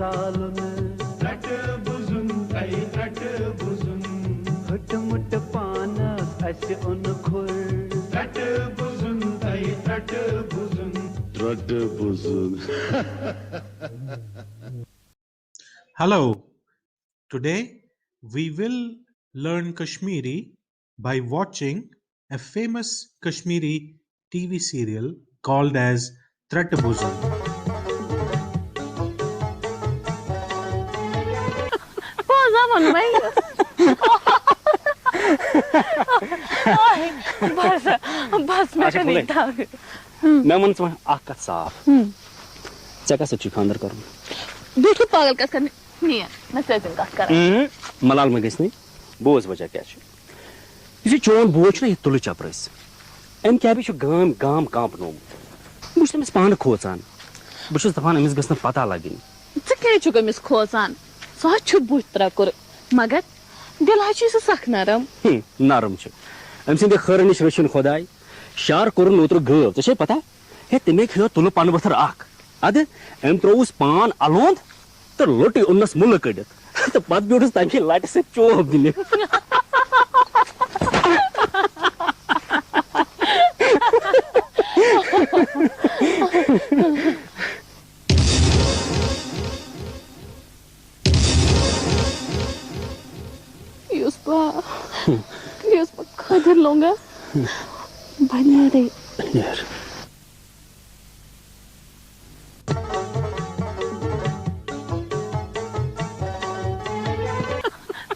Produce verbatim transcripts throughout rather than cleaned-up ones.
ژالُن۔ رٹہٕ بوٗزُن، تۄہہِ رٹہٕ بوٗزُن۔ پھٕٹمُت پانس اسہِ اوٚن کھُر۔ رٹہٕ بوٗزُن، تۄہہِ رٹہٕ بوٗزُن۔ رٹہٕ بوٗزُن۔ Hello. Today we will learn Kashmiri by watching a famous Kashmiri T V serial called as Tratbuzum. پوٚز ہا ووٚن مےٚ۔ بس، بس، مےٚ اچھا، کٔرٕے بولے۔ دگ۔ مےٚ وَن ژٕ وۄنۍ اَکھ کَتھ صاف۔ ہم۔ ژےٚ کَس سۭتۍ چھُے خانٛدر کَرُن؟ بیٚیہِ چھُ پاگل کَتھ کَرنہِ۔ نیر، مےٚ سۭتۍ چھُنہٕ کَتھ کَران۔ اۭں، ملال مہٕ گٔژھ نہٕ۔ بوز وجہ کیٛاہ چھُ۔ یُس یہِ چون بوے چھُنہ، یہِ تُلہٕ چپرٲسۍ، أمۍ کیٛاہ بیٚیہِ چھُ گام گام کانٛپنومُت۔ بہٕ چھُس تٔمِس پانہٕ کھوژان۔ بہٕ چھُس دَپان، أمِس گٔژھ نہٕ پتہ لَگٕنۍ۔ ژٕ کیٛازِ چھُکھ أمِس کھوژان؟ سُہ حظ چھُ بُتھ ترٛکُر، مگر دِل حظ چھُے سُہ سخ نرم۔ ہم، نرم چھُ۔ أمۍ سٕنٛدِ خٲرٕ نِش رٔچھِن خۄداے۔ شار کوٚرُن اوترٕ گٲو، ژےٚ چھے پتہ؟ ہے، تٔمۍ کھیوٚو تُلہٕ پنہٕ ؤتھٕر اکھ۔ ادٕ أمۍ ترٛووُس پان الوند تہٕ لوٚٹٕے اوٚننس مُلہٕ کٔڑِتھ۔ تہٕ پتہٕ بیوٗٹھُس تمہِ لٹہِ سۭتۍ چوب دِنہِ۔ یُس بہٕ، یُس بہٕ خٲطر لوٚنٛگا، بہٕ نیرے۔ نیر۔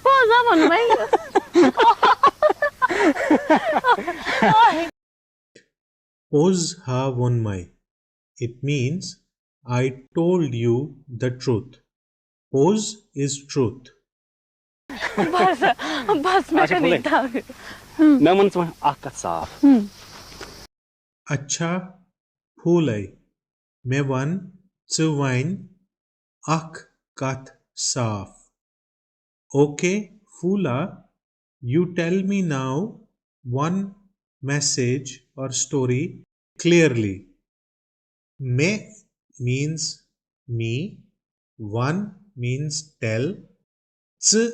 پوٚز ہا ووٚن مےٚ۔ پوٚز ہا ووٚن مےٚ۔ It means, I told you the truth. پوٚز is truth. بس، بس، مےٚ اچھا، کٔرٕے بولے۔ دگ۔ مےٚ وَن ژٕ وۄنۍ اَکھ کَتھ صاف۔ ہم۔ اچھا، پھوٗلے، مےٚ وَن ژٕ وۄنۍ اَکھ کَتھ صاف۔ Okay, Phoola, you tell me now one message or story clearly. Me means me, one means tell, ژٕ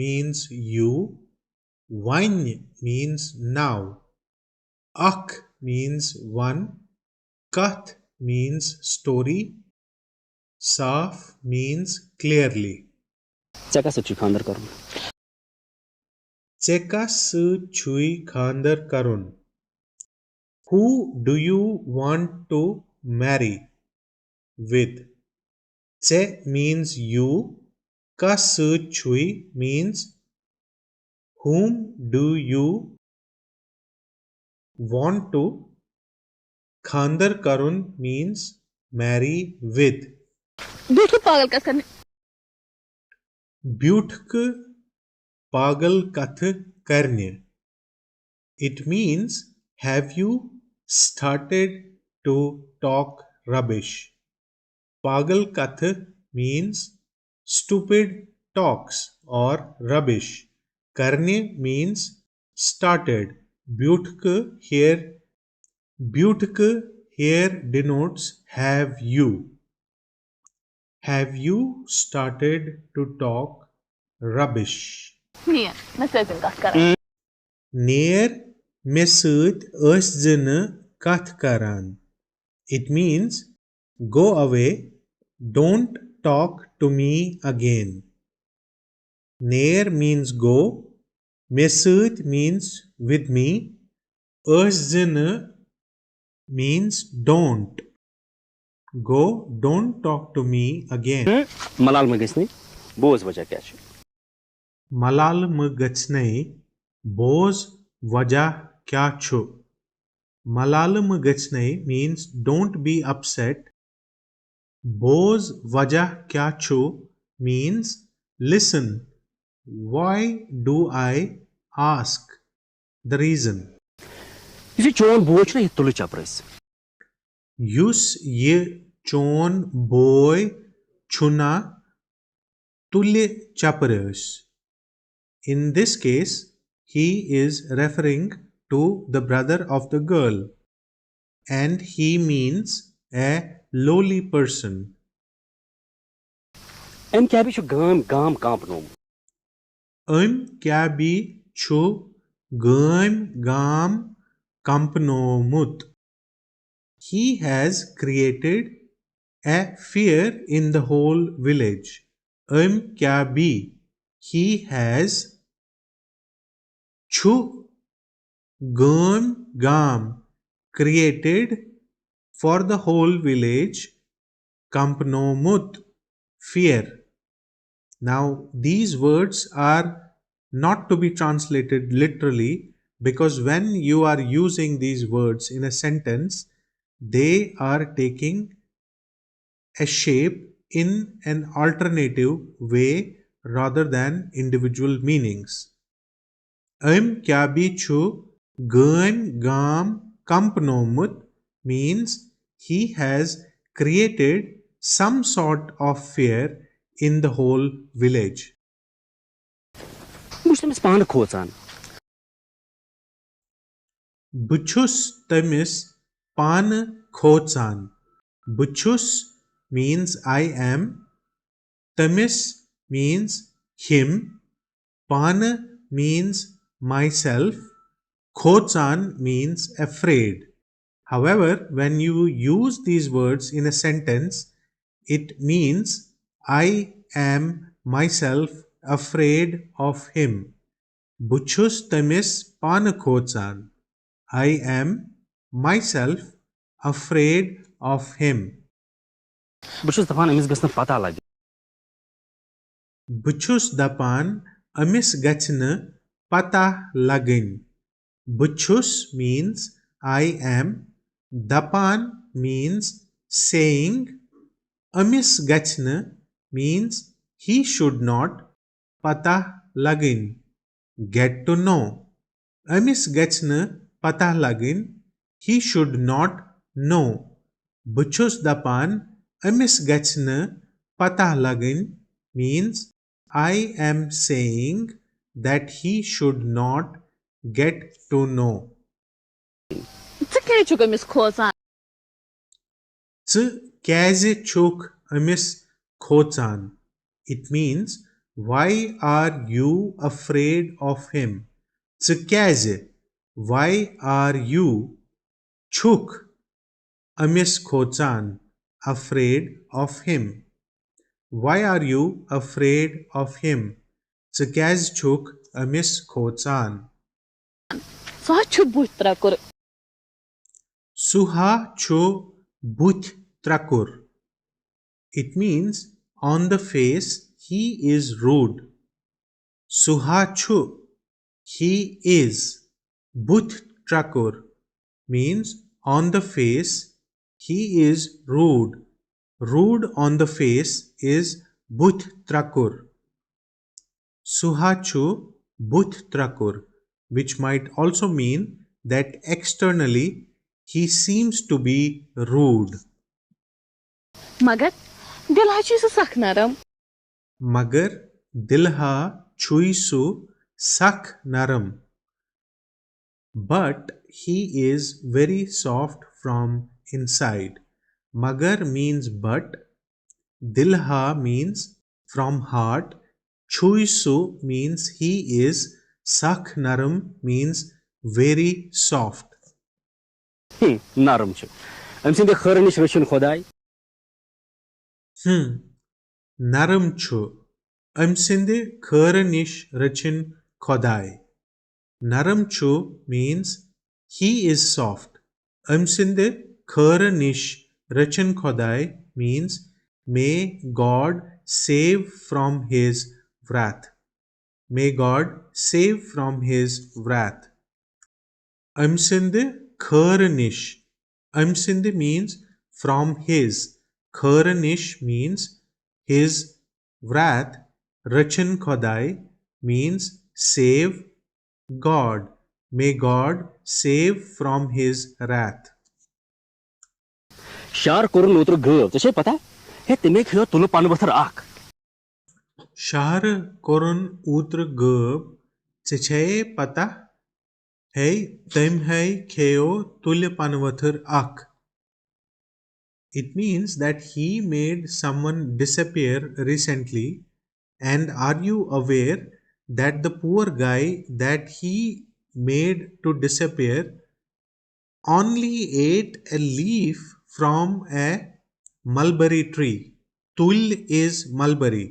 means you, وۄنۍ means now, اکھ means one, کتھ means story, صاف means clearly. ژےٚ کَس سۭتۍ چھُے خانٛدر کَرُن؟ ژےٚ کَس سۭتۍ چھُے خانٛدر کَرُن؟ Who do you want to marry with? ژےٚ means you, کَس سۭتۍ چھُے means whom do you want to, خانٛدر کَرُن means marry with. بیٹھو پاگل کتھ کرنے۔ بیوٗٹھکہٕ پاگل کتھٕ کرنہِ۔ It means, have you started to talk rubbish? پاگل کتھٕ means stupid talks or rubbish. کرنہِ means started. بیوٗٹھکہٕ here, بیوٗٹھکہٕ here denotes have you. Have you started to talk rubbish? نیر، مےٚ سۭتۍ چھُنہٕ کتھ کران۔ نیر، مےٚ سۭتۍ ٲسۍ زِ نہٕ کتھ کران۔ It means, go away, don't talk to me again. Near means go, مےٚ سۭتۍ means with me, ٲسۍ زِ نہٕ means don't. Go, don't talk to me again. ملال مہٕ گٔژھنٕے، بوز وجہ کیٛاہ چھُ۔ ملال مہٕ گٔژھنٕے، بوز وجہ کیٛاہ چھُ۔ ملال مہٕ گٔژھنٕے means don't be upset. بوز وجہ کیٛاہ چھُ means listen. Why do I ask the reason? یُس یہِ چون بوے چھُنہ، یہِ تُلہٕ چپرٲسۍ۔ یُس یہِ چون بوے چھُنہ، تُلہِ چپرٲسۍ۔ In this case, he is referring to the brother of the girl, and he means a lowly person. أمۍ کیٛاہ بیٚیہِ چھُ گام گام کانٛپنومُت؟ أمۍ کیٛاہ بیٚیہِ چھُ گٲمۍ گام کمپنومُت؟ He has created a fear in the whole village. أمۍ کیٛاہ بیٚیہِ؟ He has چھُ گٲمۍ گام created for the whole village کمپنومُت fear. Now, these words are not to be translated literally, because when you are using these words in a sentence, they are taking a shape in an alternative way rather than individual meanings. أمۍ کیٛاہ بیٚیہِ چھُ گٲمۍ گام کمپنومُت means he has created some sort of fear in the whole village. بہٕ چھُس تٔمِس پانہٕ کھوژان۔ بہٕ چھُس تٔمِس پانہٕ کھوژان۔ بہٕ چھُس means I am، تٔمِس means him، پانہٕ means myself، کھوژان means afraid. However, when you use these words in a sentence, it means I am myself afraid of him. بہٕ چھُس تٔمِس پانہٕ کھوژان۔ I am myself afraid of him. بہٕ چھُس دَپان أمِس گٔژھ نہٕ پَتہ لَگٕنۍ۔ بہٕ چھُس دَپان أمِس گژھِ نہٕ پَتہ لَگٕنۍ۔ بہٕ چھُس means I am، دَپان means saying، أمِس گژھِ نہٕ means he should not پَتہ لَگٕنۍ، get to know۔ أمِس گژھِ نہٕ پَتہ لَگٕنۍ، he should not know۔ بہٕ چھُس دَپان أمِس گژھِ نہٕ پَتہ لَگٕنۍ means I am saying that he should not get to know. ژٕ کیٛازِ چھُکھ أمِس کھوژان؟ ژٕ کیٛازِ چھُکھ أمِس کھوژان؟ It means, why are you afraid of him? ژٕ کیٛازِ؟ Why are you چھُکھ أمِس کھوژان؟ Afraid of him. Why are you afraid of him? ژٕ کیٛازِ چھُکھ أمِس کھوژان؟ سُہ ہا چھُ بُتھِ ترٛکُر۔ سُہ ہا چھُ بُتھِ ترٛکُر۔ It means on the face he is rude. سُہ ہا چھُ، he is، بُتھِ ترٛکُر means on the face he is rude. Rude on the face is بُتھِ ترٛکُر۔ سُہ ہا چھُ بُتھِ ترٛکُر، which might also mean that externally he seems to be rude. مگر دِلہٕ ہا چھُے سُہ سخ نرم۔ مگر دِلہٕ ہا چھُے سُہ سخ نرم۔ But he is very soft from inside. مگر means but، دِلہٕ ہا means from heart، چھُے سُہ means he is، سخ نرم means very soft. ہم، نرم چھُ۔ أمۍ سٕنٛدِ خٲرٕ نِش رٔچھِن خۄداے۔ ہم، نرم چھُ۔ أمۍ سٕنٛدِ خٲرٕ نِش رٔچھِن خۄداے۔ نرم چھُ means he is soft. أمۍ سٕنٛدِ خٲرٕ نِش رٔچھِن خۄداے means may God save from his wrath. May God save from his wrath. أمۍ سٕنٛدِ خٲرٕ نِش۔ أمۍ سٕنٛدِ means from his۔ خٲرٕ نِش means his wrath۔ رٔچھِن خۄداے means save God. May God save from his wrath. شہر کوٚرُن اوترٕ غٲب، ژےٚ چھے پتہ؟ ہے، تٔمۍ کھیوٚو تُلہٕ پنہٕ ؤتھٕر اکھ۔ شہرٕ کوٚرُن اوترٕ غٲب، ژےٚ چھے پتہ؟ ہے، تٔمۍ ہے کھیوٚو تُلہِ پنہٕ ؤتھٕر اکھ۔ It means that he made someone disappear recently. And are you aware that the poor guy that he made to disappear only ate a leaf from a mulberry tree? Tul is mulberry.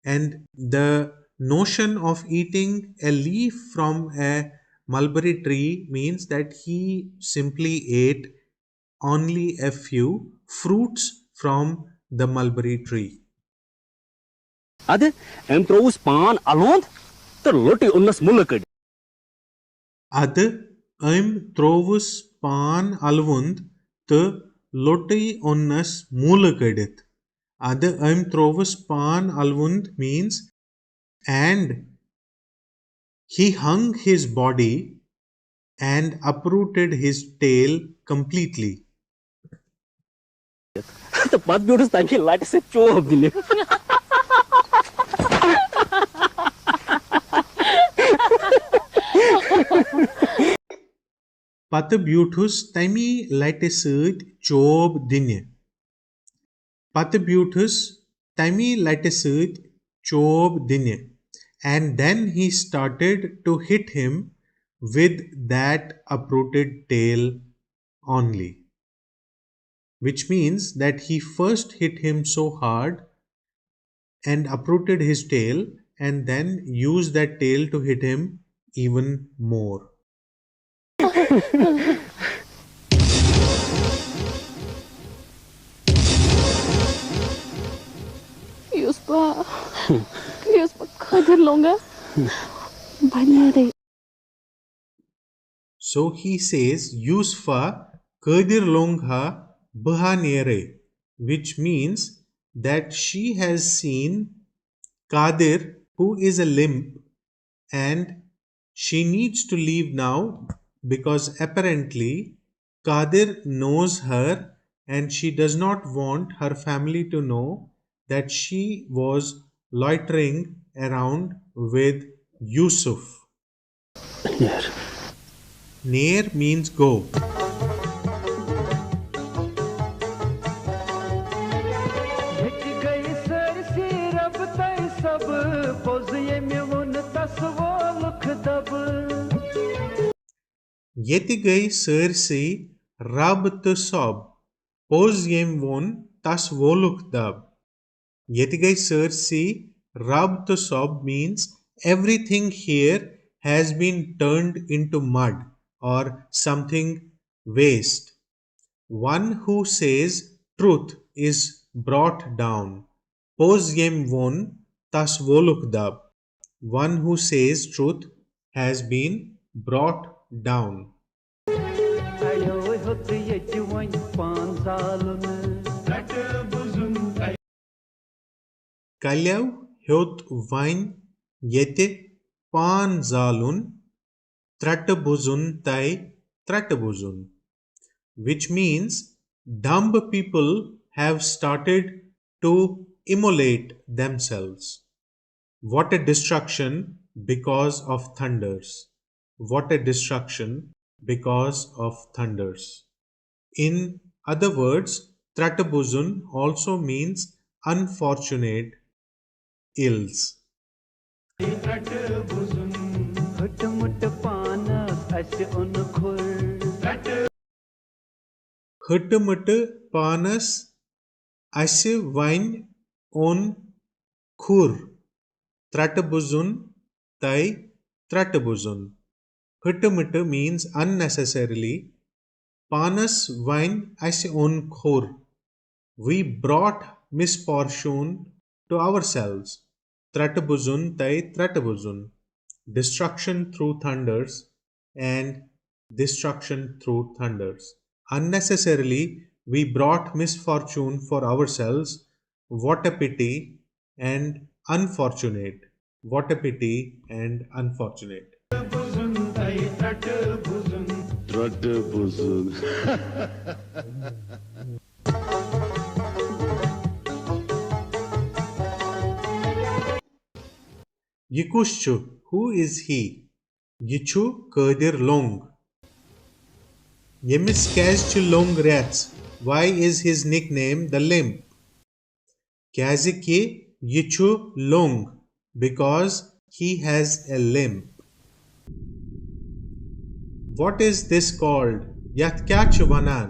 And the notion of eating a leaf from a mulberry tree means that he simply ate only a few fruits from the mulberry tree. ادٕ أمۍ ترووُس پان الوند تہٕ لوٚٹٕے اوٚننس مُلہٕ کٔڑِتھ۔ ادٕ أمۍ ترووُس پان الوند تہٕ لوٚٹٕے اوٚننس مُلہٕ کٔڑِتھ۔ ادٕ أمۍ ترووُس پان الوند means and he hung his body and uprooted his tail completely. تہٕ پتہٕ بیوٗٹھُس تمہِ لٹہِ سۭتۍ چوب دِنہِ۔ پتہٕ بیوٗٹھُس تمی لٹہِ سۭتۍ چوب دِنہِ۔ پتہٕ بیوٗٹھُس تمی لٹہِ سۭتۍ چوب دِنہِ۔ And then he started to hit him with that uprooted tail only. Which means that he first hit him so hard and uprooted his tail and then used that tail to hit him even more. یُس بہٕ یُس بہٕ خٲدِر لوٚنٛگا بہٕ نیرے۔ So he says, Yusfa Kadir Longha Bhanere, which means that she has seen Kadir, who is a limp, and she needs to leave now because apparently Kadir knows her and she does not want her family to know that she was loitering around with Yusuf. Ner means go. ییٚتہِ گٔے سٲرسٕے رب تہٕ سۄب، پوٚز ییٚمۍ ووٚن تس وولُکھ دب۔ ییٚتہِ گٔے سٲرسٕے رب تہٕ سۄب means everything here has been turned into mud or something waste. One who says truth is brought down. پوٚز ییٚمۍ ووٚن تس وولُکھ دب۔ One who says truth has been brought down. Clue ہیوٚت وۄنۍ ییٚتہِ پان زالُن، ترٛٹہٕ بُزُن تَے ترٛٹہٕ بُزُن، which means dumb people have started to immolate themselves. What a destruction because of thunders. What a destruction because of thunders. In other words, Tratabuzun also means unfortunate ills. پھٹمٹ پانس اسہِ اوٚن کھُر۔ ہٕٹہٕ مٕٹہٕ پانس اسہِ وۄنۍ اوٚن کھُر۔ ترٛٹہٕ بُزُن تَے ترٛٹہٕ بُزُن۔ ہٕٹہٕ مٕٹہٕ means unnecessarily۔ پانس وۄنۍ اسہِ اوٚن کھُر۔ We brought misfortune to ourselves. ترٛٹہٕ بُزُن تَے ترٛٹہٕ بُزُن۔ Destruction through thunders and destruction through thunders. Unnecessarily, we brought misfortune for ourselves. What a pity and unfortunate. What a pity and unfortunate. ترٛٹہٕ بُزُن۔ یہِ کُس چھُ؟ Who is he? یہِ چھُ قٲدِر لوٚنٛگ۔ ییٚمِس کیٛازِ چھِ لوٚنٛگ رٮ۪ژ؟ Why is his nickname the Limp? کیازِ کہِ یہِ چھُ لوٚنٛگ، because he has a limp. What is this called? یتھ کیٛاہ چھِ ونان؟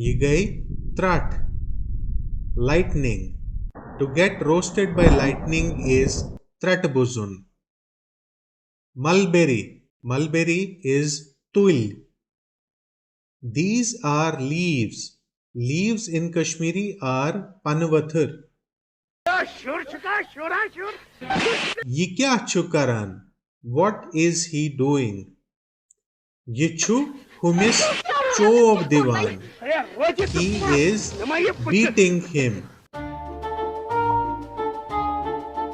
یہِ گٔے ترٛٹھ، lightning. To get roasted by lightning is ترٛٹہٕ بُزُن. Mulberry, mulberry is تُلۍ. These are leaves. Leaves in Kashmiri are پنہٕ ؤتھٕر. یہِ کیٛاہ چھُ کران؟ What is he doing? یہِ چھُ ہُمِس چوب دِوان. He is beating him.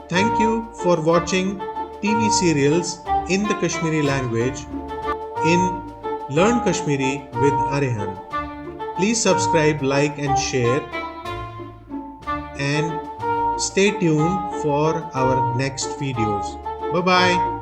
Thank you for watching T V serials in the Kashmiri language in Learn Kashmiri with Arihan. Please subscribe, like, and share. And stay tuned for our next videos. Bye bye.